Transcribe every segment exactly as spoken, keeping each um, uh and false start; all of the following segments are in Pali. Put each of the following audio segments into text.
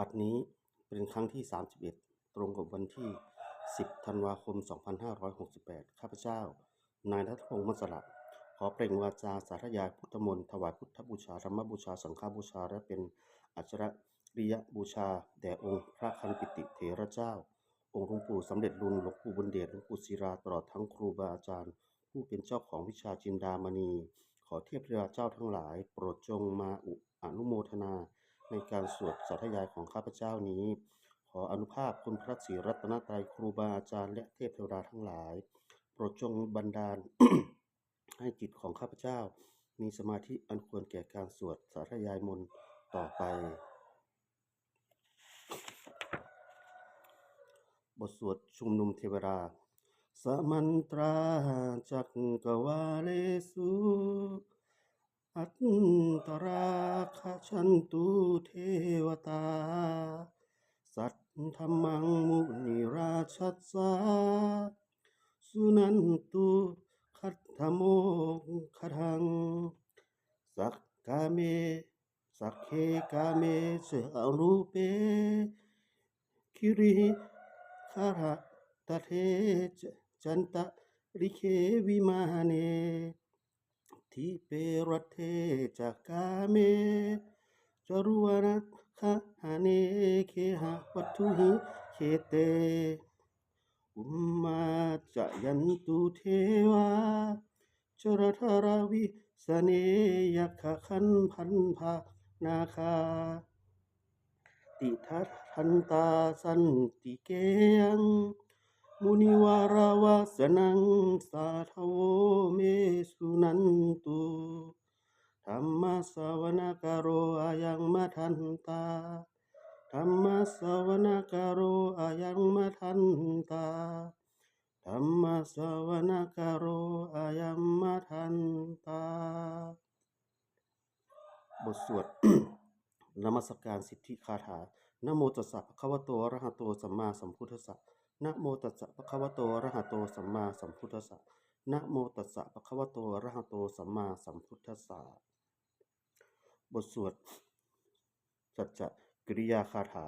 บัดนี้เป็นครั้งที่ สามสิบเอ็ด ตรงกับวันที่ สิบ ธันวาคม สองพันห้าร้อยหกสิบแปด ข้าพเจ้า นายรัฐพงษ์ มัจจระ ขอเปล่งวาจาสาธยายพุทธมนต์ ถวายพุทธบูชา ธรรมบูชา สังฆบูชา และเป็นอัจฉริยบูชา แด่องค์พระคันปิติเถระเจ้า องค์หลวงปู่สำเร็จลุน หลวงปู่บุญเดช หลวงปู่ศิลา ตลอดทั้งครูบาอาจารย์ ผู้เป็นเจ้าของวิชาจินดามณี ขอเทพเทวาเจ้าทั้งหลาย โปรดจงมาอุ อนุโมทนาในการสวดสาธยายของข้าพเจ้านี้ ขออานุภาพคุณพระศรีรัตนตรัย ครูบาอาจารย์ และเทพเทวดาทั้งหลาย โปรดจงบันดาล ให้จิตของข้าพเจ้า มีสมาธิอันควรแก่การสวดสาธยายมนต์ต่อไป บทสวดชุมนุมเทวดา Samantā cakkavāḷesu, atrāgacchantu devatā, saddhammaṃ munirājassa, suṇantu saggamokkhadaṃ. Sagge kāme, sagge kāme ca rūpe, girisikharataṭe ca cantalikkhe vimāne, dīpe raṭṭhe ca gāme taruvanagahane gehavatthumhi khette, bhummā cāyantu devā jalathalavisame yakkhagandhabbanāgā, tiṭṭhantā santike yaṃ munivaravacanaṃ sādhavo me suṇantu. Dhammassavanakālo ayambhadantā. Dhammassavanakālo ayambhadantā. Dhammassavanakālo ayambhadantā. บทสวด นมัสการสิทธิคาถา Namo tassa bhagavato arahato sammāsambuddhassa. Namo tassa bhagavato arahato sammāsambuddhassa. Namo tassa bhagavato arahato sammāsambuddhassa. บทสวดสัจจกิริยาคาถา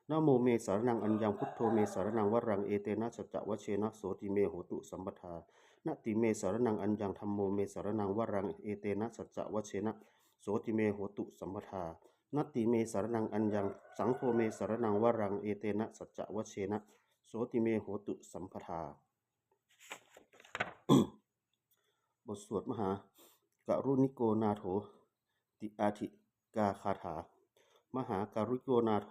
Namo me saraṇaṃ aññaṃ, buddho me saraṇaṃ varaṃ, etena saccavajjena sotthi me hotu sabbadā. Natthi me saraṇaṃ aññaṃ, dhammo me saraṇaṃ varaṃ, etena saccavajjena sotthi me hotu sabbadā. Natthi me saraṇaṃ aññaṃ, saṅgho me saraṇaṃ varaṃ, etena saccavajjena sotthi me hotu sabbadā. บทสวดมหาการุณิโกนาโถติอาทิกาคาถา มหาการุณิโกนาโถ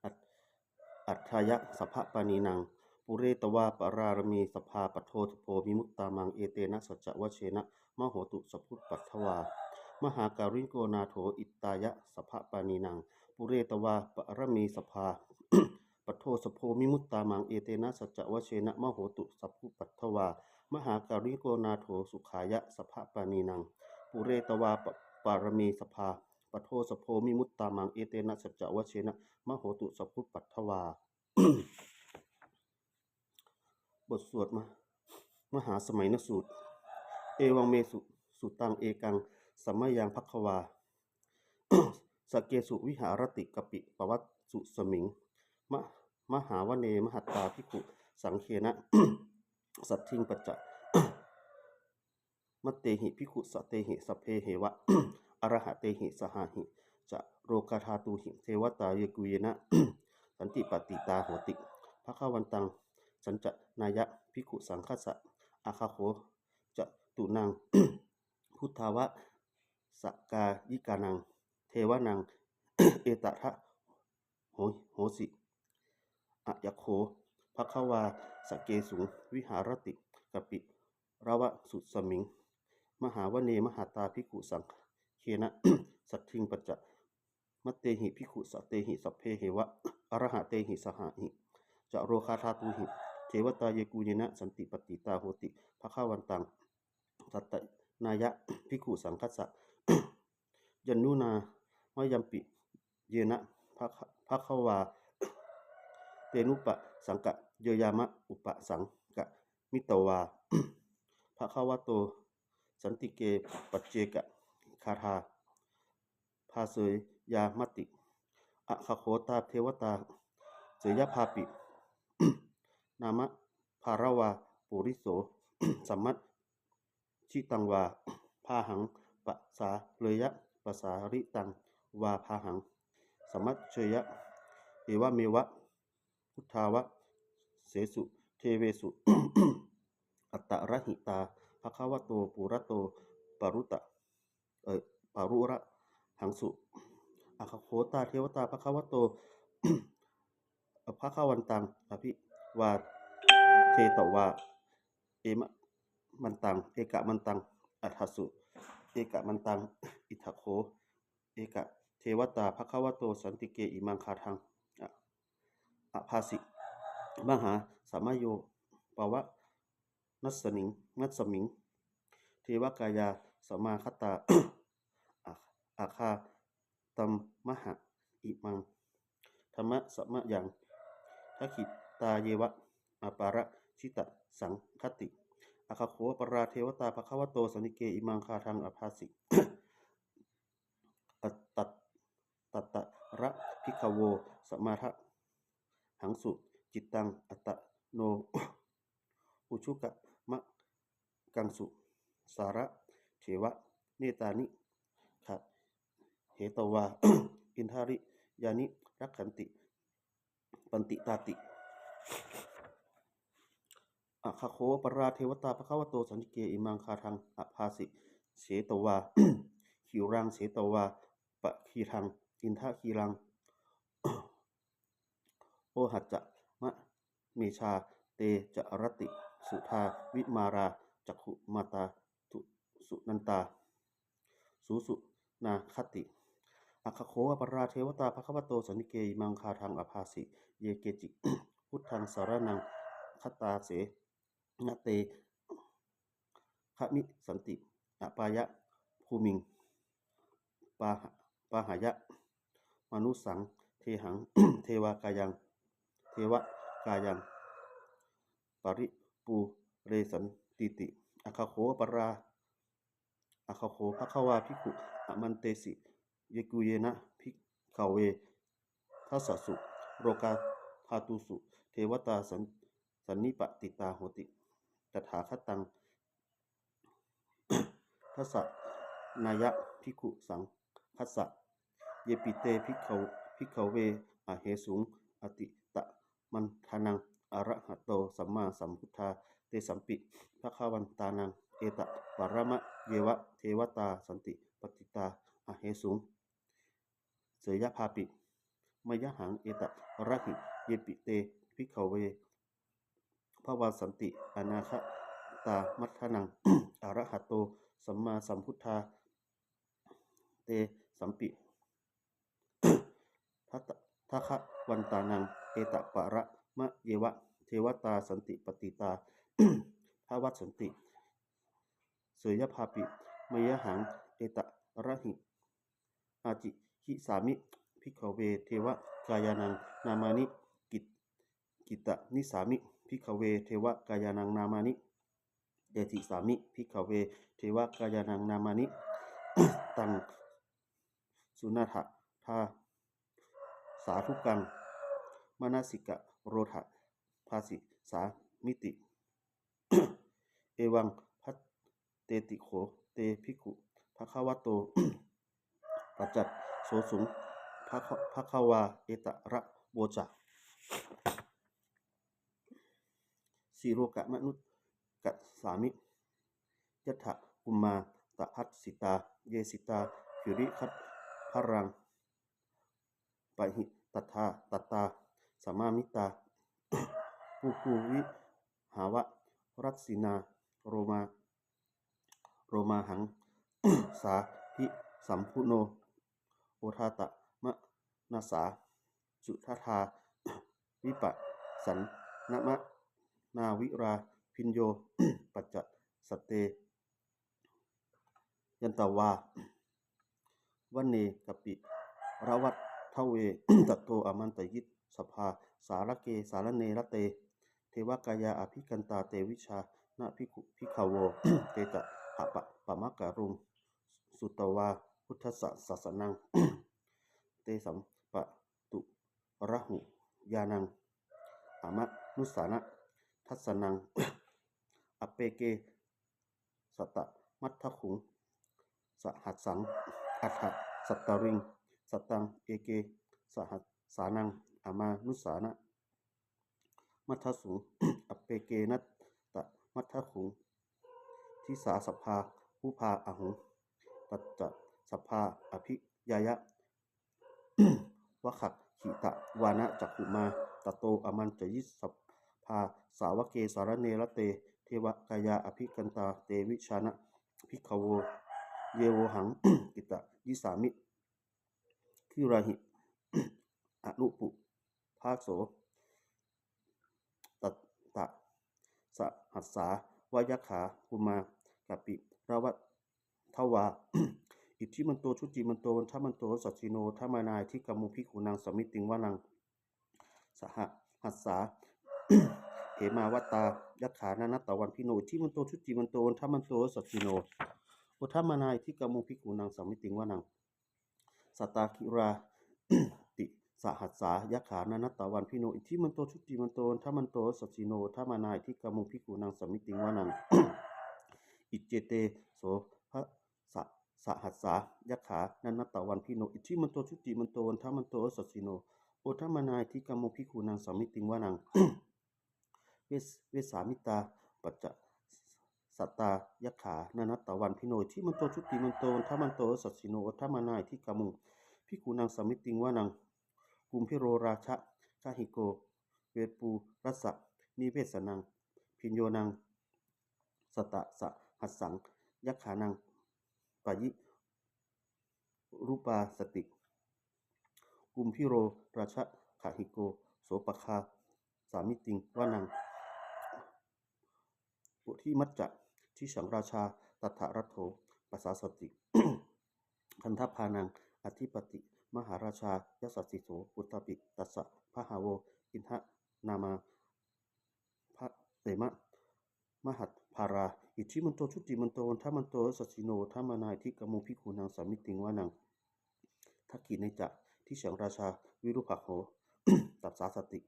อัต- atthāya sabbapāṇinaṃ, pūretvā pāramī sabbā, patto sambodhimuttamaṃ, etena saccavajjena mā hotu sabbupaddavā. มหาการุณิโกนาโถ hitāya sabbapāṇinaṃ, pūretvā pāramī sabbā, patto sambodhimuttamaṃ, etena saccavajjena mā hotu sabbupaddavā. มหาการุณิโกนาโถ sukhāya sabbapāṇinaṃ, pūretvā pa- pāramī sabbā, patto sambodhimuttamaṃ, etena saccavajjena mā hotu sabbupaddavā. บทสวดม- มหาสมัยนสูตร Evaṃ me su- sutaṃ, ekaṃ samayaṃ bhagavā sakkesu viharati kapilavatthusmiṃ ma- mahāvane mahatā bhikkhusaṅghena saddhiṃ pañcamattehi bhikkhusatehi sabbeheva arahatehi saha hi ca rogādhātūhi devatā yebhuyyena santipatitā honti bhagavantaṃ sannassanāya bhikkhusaṅghassa. Āgāgho catunnaṃ buddhāva- sakāyikānaṃ devānaṃ etadahosi: Ayaṃ kho bhagavā sakkesu viharati kapilavatthusmiṃ mahāvane mahatā bhikkhusaṅghena saddhiṃ pañcamattehi bhikkhusatehi sabbeheva arahatehi saha hi ca rogādhātūhi devatā yebhuyyena santipatitā honti bhagavantaṃ sannassanāya bhikkhusaṅghassa. Yannūna mayampi yena bhaga- bhagavā tenupasaṅkameyyāma, upasaṅkamitvā bhagavato santike paccekagāthā bhāseyyāmāti. Akkhotā devatā seyyathāpi nāma balavā puriso sammiñjitaṃ vā bāhaṃ pasāreyya, pasāritaṃ vā bāhaṃ sammiñjeyya, evameva bhūtā visesu devesu antarahitā bhagavato purato parutta- eh, parurahaṃsu. Akkhotā devatā bhagavato bhagavantaṃ abhivādetvā ekamantaṃ ekamantaṃ aṭṭhaṃsu. Ekamantaṃ ito kho ekā devatā bhagavato santike imaṃ gāthaṃ abhāsi: Mahāsamayo pavanasmiṃ, nasmiṃ devakāyā samāgatā, āgatamha imaṃ dhammasamayaṃ dakkhitāyeva aparājitasaṅghanti. Akkhotā devatā bhagavato santike imaṃ gāthaṃ abhāsi: Tatra bhikkhavo samādahaṃsu cittaṃ attano ujukamakaṃsu, sārathīva nettāni gahetvā indriyāni rakkhanti paṇḍitāti. Akkhotā devatā bhagavato santike imaṃ gāthaṃ abhāsi: Chetvā khīlaṃ chetvā palighaṃ indakhīlaṃ ohaccamanejā, te caranti suddhā vimalā cakkhumatā sudantā susunāgāti. Akkhotā devatā bhagavato santike imaṃ gāthaṃ abhāsi: Ye keci buddhaṃ saraṇaṃ gatāse, na te gamissanti apāyabhūmiṃ, pahāya mānusaṃ dehaṃ devakāyaṃ devakāyaṃ paripūressantīti. Akkhotā Akkhotā bhagavā bhikkhū āmantesi: Yebhuyyena bhikkhave dasasu lokadhātūsu devatā san- sannipatitā honti tathāgataṃ dassanāya bhikkhusaṅghassa. Yepi te bhikkha- bhikkhave ahesuṃ atītamaddhānaṃ arahanto sammāsambuddhā, tesampi bhagavantānaṃ etaparamāyeva devatā sannipatitā ahesuṃ, seyyathāpi mayhaṃ etarahi. Yepi te bhikkhave bhavissanti anāgatamaddhānaṃ arahanto sammāsambuddhā, tesampi bhagavantānaṃ etaparamāyeva devatā sannipatitā bhavissanti, seyyathāpi mayhaṃ etarahi. Ācikkhissāmi bhikkhave devakāyānaṃ nāmāni. Kit- Kittayissāmi bhikkhave devakāyānaṃ nāmāni. Desissāmi bhikkhave devakāyānaṃ nāmāni. Taṃ suṇātha sādhukaṃ manasikarotha bhāsissāmīti. Evaṃ bhanteti kho te bhikkhū bhagavato paccassosuṃ. Bhagavā- Bhagavā etadavoca: Silokamanukassāmi, yattha bhummā tadassitā, ye sitā girigabbharaṃ, pahitattā samāhitā. Pūgghūhvihāva rassinā lomā- lomāhaṃsābhisambhuno, odātamanasā sudaṭṭhā, vippasannamanāvilā bhiyyo pañcasate ñatvā vane kāpilavatthave. Tato āmantayi satthā sāvake sāsane rate, devakāyā abhikkantā te vijānātha bhikkhu- bhikkhavo. Te ca ātappamakaruṃ sutvā buddhassa sāsanaṃ, tesampā- rahuyānaṃ amanussāna dassanaṃ. Appeke satamaddasuṃ sahassaṃ atha sattariṃ sataṃ eke sahassānaṃ amanussāna maddasuṃ. Appekenantamaddakkhuṃ disā sabbā phuṭā ahuṃ. Tañca sabbaṃ abhiññāya vavakkhitvāna cakkhumā tato āmantayi satthā sāvake sāsane rate devakāyā abhikkantā te vijānātha bhikkhavo ye vohaṃ kittayissāmi girāhi anupubbaso. Tañca sahassā va yakkhā bhummā kāpilavatthavā iddhimanto jutimanto vaṇṇavanto yasassino modamānā abhikkāmuṃ bhikkhūnaṃ samitiṃ vanaṃ. Sahassā hemavatā yakkhā nānattavaṇṇino iddhimanto jutimanto vaṇṇavanto yasassino modamānā abhikkāmuṃ bhikkhūnaṃ samitiṃ vanaṃ. Sātāgirā tisahassā yakkhā nānattavaṇṇino iddhimanto jutimanto vaṇṇavanto yasassino modamānā abhikkāmuṃ bhikkhūnaṃ samitiṃ vanaṃ. Iccete soḷasa sahassā yakkhā nānattavaṇṇino iddhimanto jutimanto vaṇṇavanto yasassino modamānā abhikkāmuṃ bhikkhūnaṃ samitiṃ vanaṃ. Ves- vessāmittā pañcasatā yakkhā nānattavaṇṇino iddhimanto jutimanto vaṇṇavanto yasassino modamānā abhikkāmuṃ bhikkhūnaṃ samitiṃ vanaṃ. Kumbhīro rājagahiko vepullassa nivesanaṃ bhiyyo naṃ satasahassaṃ yakkhānaṃ payirupāsati. Kumbhīro rājagahiko sopāga samitiṃ vanaṃ. Puthimajja disaṃ rājā dhataraṭṭho pasāsati. Gandhabbānaṃ ādhipati mahārājā yasassi so. Puttāpi tassa bahavo indanāmā bhāsema mahabbalā. Iddhimanto jutimanto vaṇṇavanto yasassino modamānā abhikkāmuṃ bhikkhūnaṃ samitiṃ vanaṃ. Dakkhiṇe ca disaṃ rājā virūpakkho pasāsati.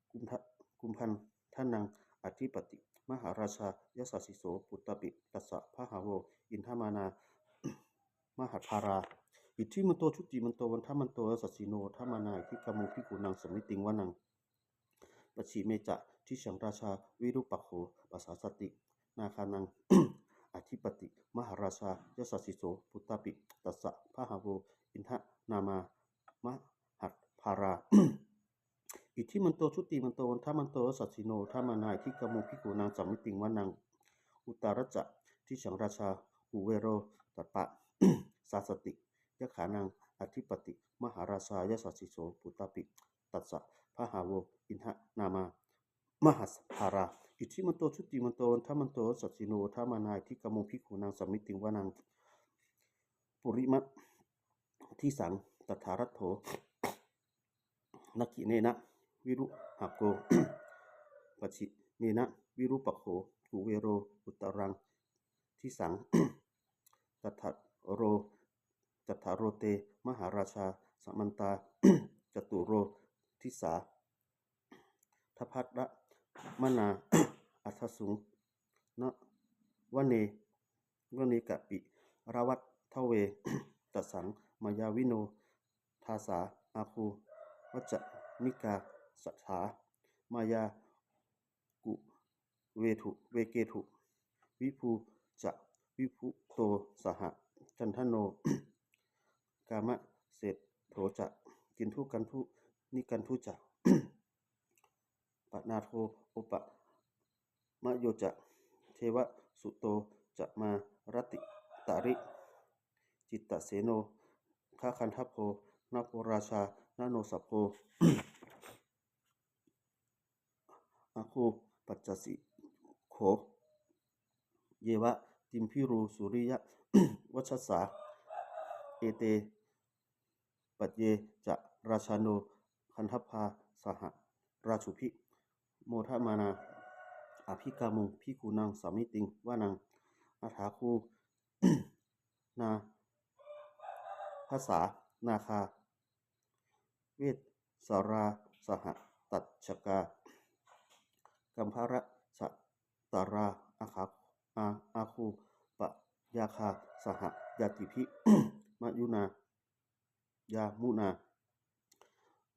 Kumbha- kumbhaṇḍānaṃ ādhipati mahārājā yasassi so. Puttāpi tassa bahavo indanāmā mahabbalā. Iddhimanto jutimanto vaṇṇavanto yasassino modamānā abhikkāmuṃ bhikkhūnaṃ samitiṃ vanaṃ. Pacchime ca disaṃ rājā virūpakkho pasāsati. Nāgānaṃ ādhipati mahārājā yasassi so. Puttāpi tassa bahavo indanāmā mahabbalā. Iddhimanto jutimanto vaṇṇavanto yasassino modamānā abhikkāmuṃ bhikkhūnaṃ samitiṃ vanaṃ. Uttarañca disaṃ rājā kuvero tappasāsati. Yakkhānaṃ ādhipati mahārājā yasassi so. Puttāpi tassa bahavo indanāmā mahabbalā. Iddhimanto jutimanto vaṇṇavanto yasassino modamānā abhikkāmuṃ bhikkhūnaṃ samitiṃ vanaṃ. Purimaṃ disaṃ dhataraṭṭho dakkhiṇena virūḷhako pacchimena virūpakkho kuvero uttaraṃ disaṃ dattaro. Dattaro te mahārājā samantā caturo disā daddallamānā aṭṭhaṃsu vane vane kāpilavatthave. Tasaṃ māyāvino dāsā āgū vañcanikā saṭhā māyā kuṭeṇḍu veṭeṇḍu viṭū ca viṭuṭo saha. Candano kāmaseṭṭho ca kinnughaṇḍu nighaṇḍu ca panādo opamañño ca devasūto ca māratari cittaseno gandhabbo naḷorājā janosabho āgū pañcasikho yeva timbarū suriyavaccasā. Ete pañca ca rājāno gandhabbā saha rājubhi modamānā abhikkāmuṃ bhikkhūnaṃ samitiṃ vanaṃ. Athāgū nābhasā nāgā Vessarā saha tacchakā, Kambalassatarā āgū, ā- āgū pāyāgā saha ñātibhi. Maymunā, Yamunā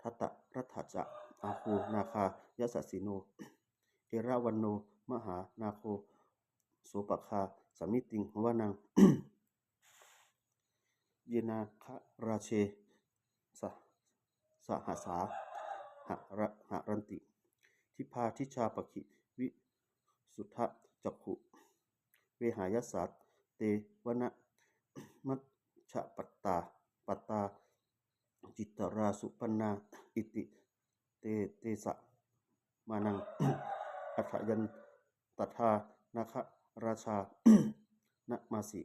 Dhataraṭṭhā ca āgū nāgā yasassino, Erāvaṇo mahānāgo sopāga samitiṃ vanaṃ. Ye nāgarāje sa- sahasā hara- haranti, dibbā dijā pakkhi visuddhacakkhū, vehāyasā te vanamajjhapattā, pattā citrā supaṇṇā, iti te- tesa samaṇaṃ aṭṭhayaṃ. Tadā nāgarājānamāsi,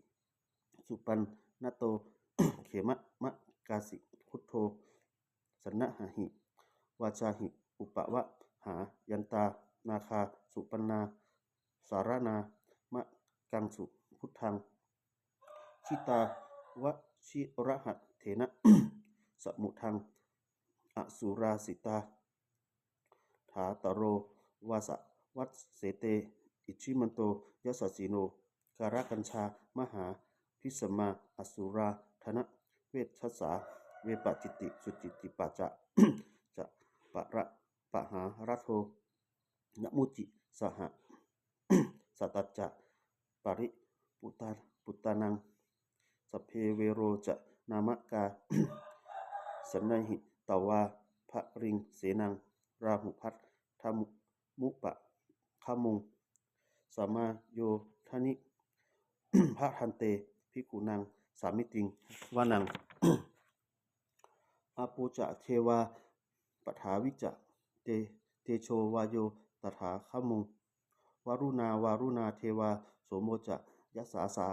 supaṇṇato khemamakāsi. Khuddho saṇhāhi vācāhi upavhayantā, nāgā supaṇṇā saraṇamakaṃsu buddhaṃ. Jitā vajirahatthena samuddaṃ asurā sitā, dhātarā vasavassete iddhimanto yasassino. Kālakañjā mahābhismā asurā dānaveghasā, vepacitti sucitti pañca ca pahārādo namucī saha. Satañca baliputtānaṃ sabbe verocanāmakā, sannayhitvā baliṃ senaṃ rāhubhaddamupāgamuṃ, samayodāni bhaddante bhikkhūnaṃ samitiṃ vanaṃ. Āpo ca devā paṭhavī ca te- tejo vāyo tadāgamuṃ, varuṇā vāruṇā devā somo ca yasasā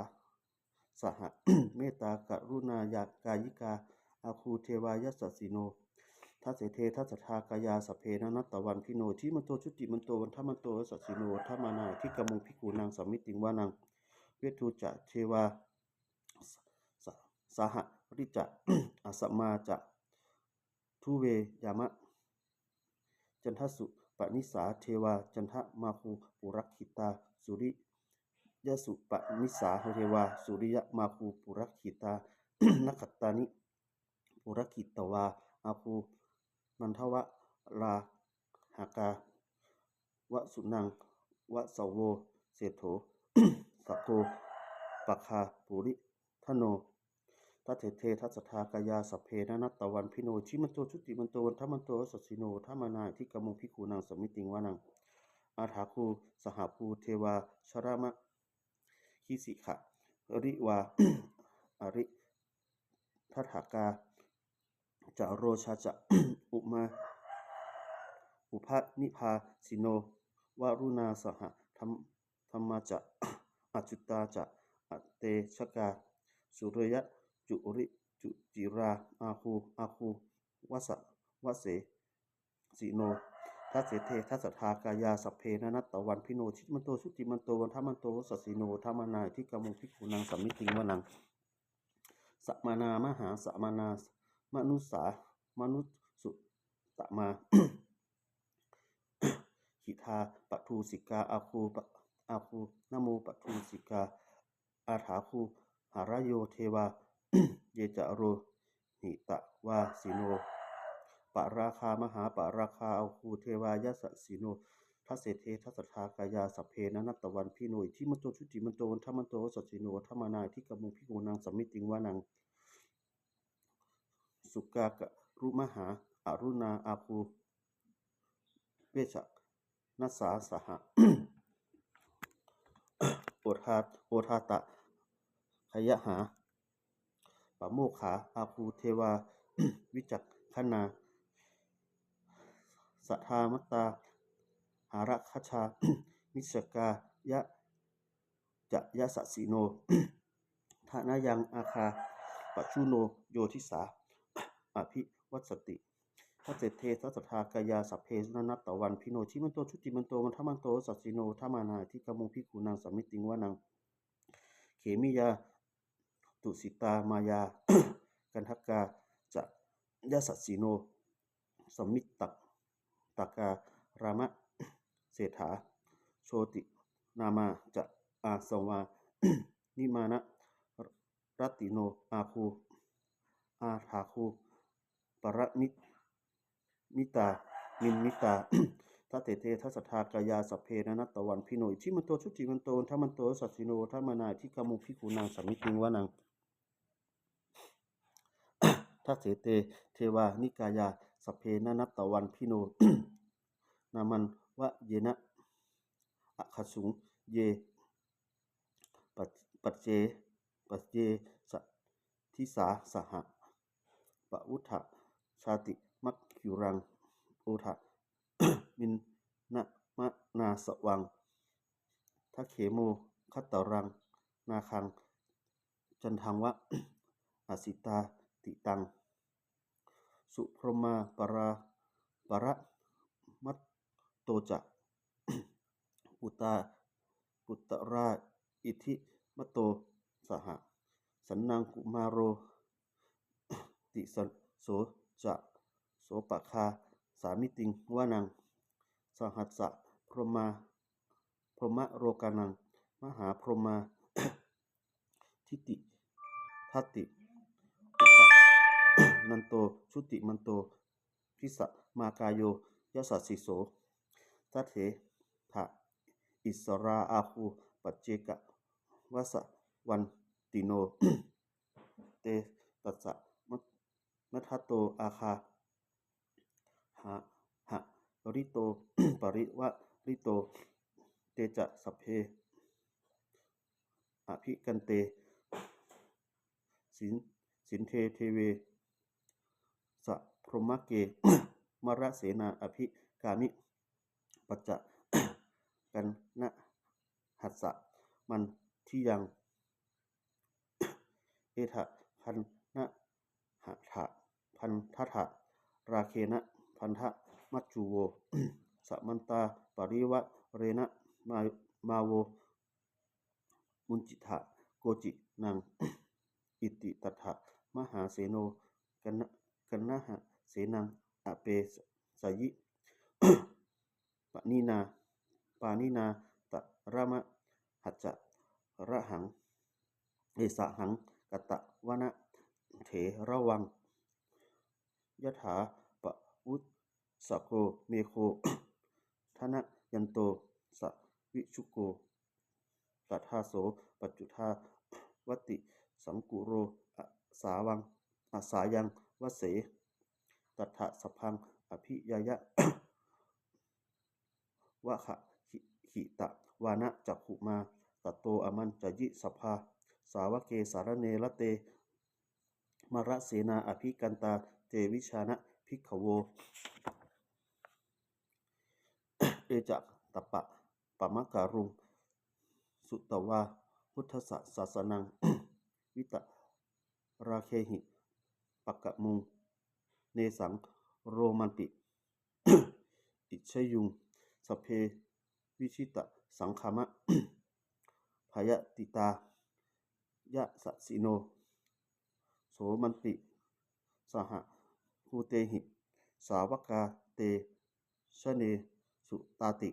saha. Mettākaruṇākāyikā āgū devā yasassino, dasete dasadhā kāyā sabbe nānattavaṇṇino, iddhimanto jutimanto vaṇṇavanto yasassino, modamānā abhikkāmuṃ bhikkhūnaṃ samitiṃ vanaṃ. Veṇḍū ca devā sa- sahalī ca asamā ca duve yamā, candassūpanisā devā candamāgū purakkhitā, suriyassūpanisā devā suriyamāgū purakkhitā, nakkhattāni purakkhitvā āgū mandavalāhakā, vasūnaṃ vāsavo seṭṭho sakkopāga purindado. Dasete dasadhā kāyā sabbe nānattavaṇṇino, iddhimanto jutimanto vaṇṇavanto yasassino, modamānā abhikkāmuṃ bhikkhūnaṃ samitiṃ vanaṃ. Athāgū sahabhū devā jalamaggisikhāriva, ariṭṭhakā ca rojā ca uma upanibhāsino, varuṇā sahadhammā ca accutā ca anejakā, sūleyyarucirā āgū āgū vasavassino. Dasete dasadhā kāyā sabbe nānattavaṇṇino, iddhimanto jutimanto vaṇṇavanto yasassino, modamānā abhikkāmuṃ bhikkhūnaṃ samitiṃ vanaṃ. Samānā mahāsamānā mānusā mānusuttamā, khiḍḍāpadosikā āgū pa- āgū namupadosikā, athāgū harayo devā ye ca lohitavāsino, pāragā mahāpāragā āgū devā yasassino. Dasete dasadhā kāyā sabbe nānattavaṇṇino, iddhimanto jutimanto vaṇṇavanto yasassino, modamānā abhikkāmuṃ bhikkhūnaṃ samitiṃ vanaṃ. Sukkā karumhā aruṇā āgū veghanasā saha, odātagayhā pāmokkhā āgū devā vicakkhaṇā, sadāmattā hāragajā missakā ca yasassino. Thanayaṃ āgā pajjunno yo disā abhivassati. Dasete dasadhā kāyā sabbe nānattavaṇṇino, iddhimanto jutimanto vaṇṇavanto yasassino, modamānā abhikkāmuṃ bhikkhūnaṃ samitiṃ vanaṃ. Khemiyā tusitā māyā kaṭṭhakā ca yasassino, samittaka rāmaseṭṭhā jotināmā ca āsavā nimmānaratino āguṃ āguṃ paranimmitā nimmita. Dasete dasadhā kāyā sabbe nānattavaṇṇino iddhimanto jutimanto vaṇṇavanto yasassino modamānā abhikkāmuṃ bhikkhūnaṃ samitiṃ vanaṃ. Dasete devanikāyā sabbe nānattavaṇṇino nāmanvayena āgañchuṃ ye pacce pacce disā saha pavutthajātimakkhīlaṃ odāminnamanāsavaṃ dakkhemoghataraṃ nāgaṃ candaṃva asitātitaṃ. Subrahmā parā paramatto ca puttā puttarā iddhimato saha sanaṅkumāro tisso ca sopāga samitiṃ vanaṃ. Sahassabrahmā brahmalokānaṃ mahābrahmā diṭṭhidaṭṭhi nanto jutimanto bhismākāyo yasassiso. Dasettha issarā āguṃ paccekavasavattino te tassa madato āga ha ha rito parivarito te ca sabbe abhikkante sin sinde deve sabrahmake mārasenā abhikkāmi paccaññāhassa mandiyaṃ. Etha gaṇhatha bandhatha rāgena bandhamatthu vo samantā parivarena mā mā vo muñcittha koci naṃ. Iti tattha mahāseno kaṇ kaṇhasenaṃ apesayi pāṇinā pāṇinā talamāhacca sahaṃ e sahaṃ katvāna theravaṃ yathā pāvussako megho thanayanto savijjuko tadā so paccudāvatti saṅkuddho asāvaṃ asāyaṃ vase. Tattha sabbaṃ abhiññāya vavakkhitvāna cakkhumā tato āmantayi satthā sāvake sāsane rate mārasenā abhikkantā te vijānātha bhikkhavo. Etaṃ tassa pamākāruṃ sutvā buddhassa sāsanaṃ vītarāgehi pakkāmuṃ nesaṃ lomampi iñjayuṃ. Sabbe vijitasaṅgāmā bhayātītā yasassino modanti saha bhūtehi sāvakā te janesutāti.